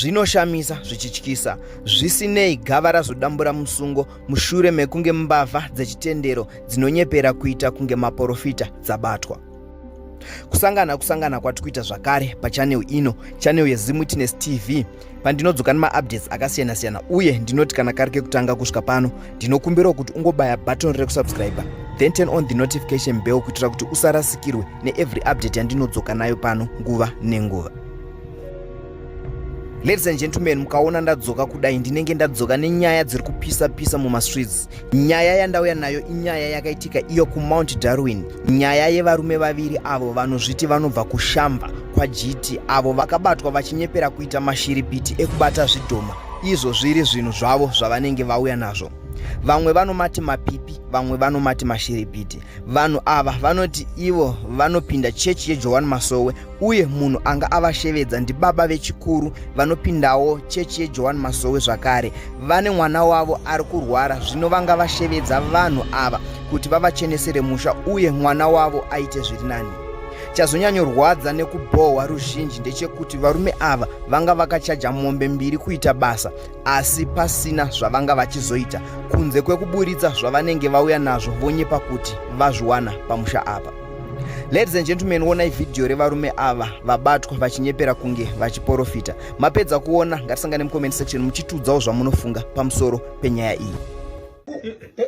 Zvinoshamisa zvichityisa. Zvisinei, gava razodambura musungo mushure mekunge mbavha dzechitendero dzinonyepera kuita kunge maporofita dzabatwa. Kusangana kusangana kwati kuita zvakare pachanel ino, chanel yeZim Witness TV, pandinodzoka nemaupdates akasiyana-siyana uye ndinoti kana kari kekutanga kusvika pano, ndinokumbirawo kuti ungobaya button rekusubscribe then turn on the notification bell kuitira kuti usarasikirwe neevery update yandinodzoka nayo pano nguva nenguva. Ladies and gentlemen, mukaona ndadzoka kudai ndinenge ndadzoka nenyaya dziri kupisa pisa mumastreets. Nyaya yandauya nayo inyaya yakaitika iyo kuMount Darwin, nyaya yevarume vaviri avo vanozviti vanobva kuShamva kwaJiti, avo vakabatwa vachinyepera kuita mashiripiti ekubata zvidhoma, izvo zviri zvinhu zvavo zvavanenge vauya nazvo. Vamwe vanomati mapipi, vamwe vanomati mashiripiti. Vanhu ava vanoti ivo vanopinda chechi yeJohane Masowe uye munhu anga avashevedza ndibaba vechikuru vanopindawo chechi yeJohane Masowe zvakare. Vane mwana wavo ari kurwara, zvino vanga vashevedza vanhu ava kuti vavachenesere musha uye mwana wavo aite zviri nani. Chazonyanyorwadza nekubhohwa ruzhinji ndechekuti varume ava vanga vakachaja mombe mbiri kuita basa asi pasina zvavanga vachizoita kunze kwekuburitsa zvavanenge vauya nazvo vonyepa kuti vazviwana pamusha apa. Ladies and gentlemen, wonai vhidhiyo revarume ava vabatwa vachinyepera kunge vachiporofita. Mapedza kuona, ngatisangane mucomment section muchitiudzawo zvamunofunga pamusoro penyaya iyi.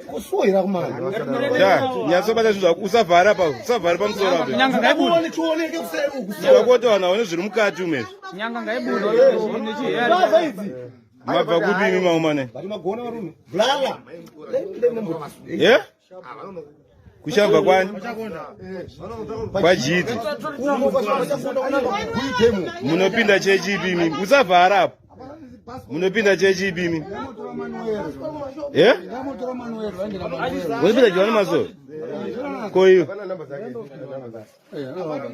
Kusuwira kumana. Ja, nyatsobata zvinhu zvako usavhara pa usavhara pamusoro apo. Nyanga ngaibude. Chioneke kuseri uku. Zvako vanhu vaone zviri mukati ume. Nyanga ngaibude. Bava idzi. Mabva kupi imi maumane? Vati magona varume. Blala. Yeah? Kushabva kwani? Kwajiti. Munopinda chechi ipi imi? Usavhara apo. Munopinda chechi ipi imi? Eh? Unopinda Johani Masowe? Ko iyo?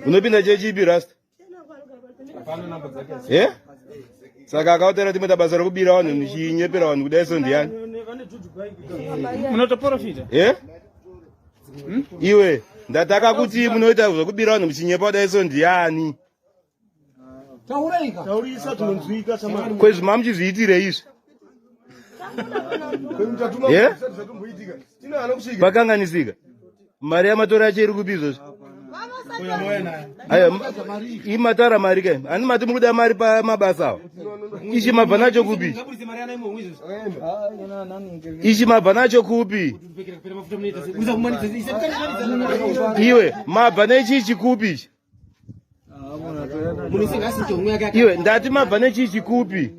Unopinda chechi ipi Rasta? Eh? Saka akautera timoita basa rekubira vanhu nichinyepera vanhu kudai so ndiyani? Munotoporofita? Eh? Hmm? Iwe ndataka kuti munoita zvekubira vanhu muchinyepa kudai so ndiyani? Tauraika. Taurisa tinonzwika samani. Kwezvi mamuchizviitirei izvi? Eh? Pakanganisika. Mari yamatora yacho iri kupi izvozvi? Aya, imatara mari kai. Ani mati muri kuda mari pamabasa awa? Ichi mabva nacho kupi? Ichi mabva nacho kupi? Iwe mabva nechichi kupi ichi? Iwe ndati mabva nechichi kupi?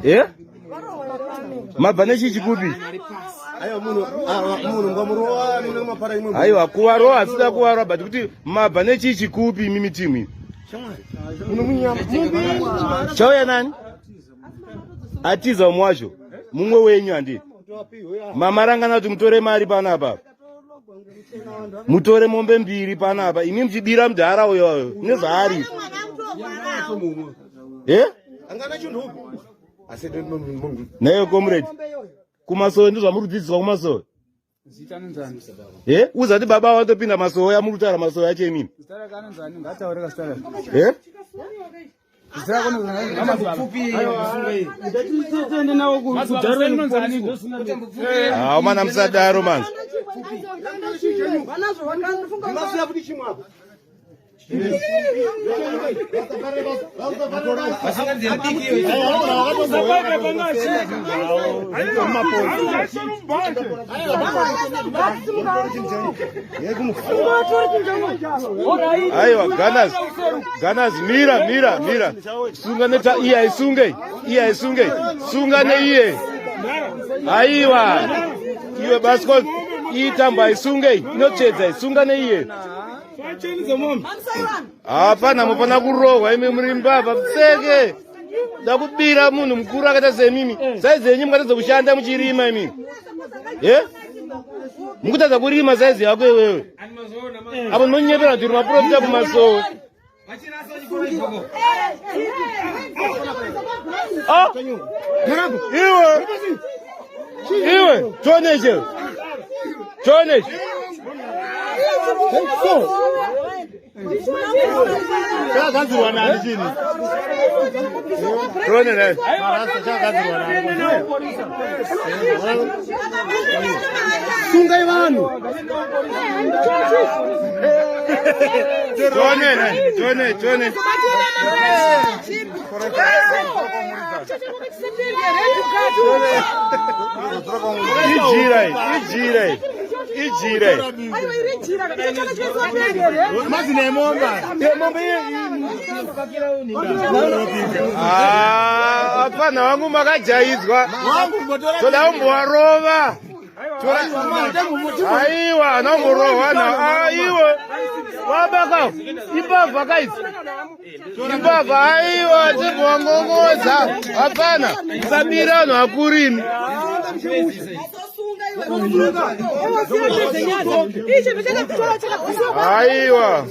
Eh? Mabva nechichi kupi? Aiwa kuvarowa asida kuvarowa but kuti mabva nechichi kupi imimi timu iyi? Chauya nani? Atiza umwe wacho. Mumwe wenyu handi. Mama rangana kuti mutore mari panapa. Mutore mombe mbiri panapa. Imi muchibira mudhara uyo nezvaari. Eh? Nayo comrade. Kumasowe ndizvamuri kudzidziswa kumasowe. Eh? Uzati baba watopinda masowe amuri kutaura masowe acho imimi. Eh? Hawu mana musadaro manje. Aiwa Gunners Gunners mira mira mira sunga neta iye aisunge iye aisunge sunga neiye aiwa iwe basco iyi tambo aisunge inotsvedza isunga neiye hapana mufana kurohwa imi muri mbavha pfeke da kubira munhu mukuru akaita semimi saizi yenyu mukatadza kushanda muchirima imimi ye mukutadza kurima saizi yako iwewe apo ndinonyepera kuti uri maprofita kumasowe. Ah! Iwe! Iwe! Toneche! Toneche! Chakagadzirwa nani chini? Tione naye. Marasta chakagadzirwa nani? Sungai vanhu. Tione naye. Tione, tione. Ijira iyi, ijira iyi. Ijira iyi. Mazina emombe. Emombe Ah, apana wangu makajaidzwa. wangu motora. Toda kumbovarova. Aiwa, hana kumborohwa na aiwa. Wabaka imbavha kaidzi. Imbavha aiwa, timbovangongodza. Hapana, musabira vanhu vakuru imi. Aiwa.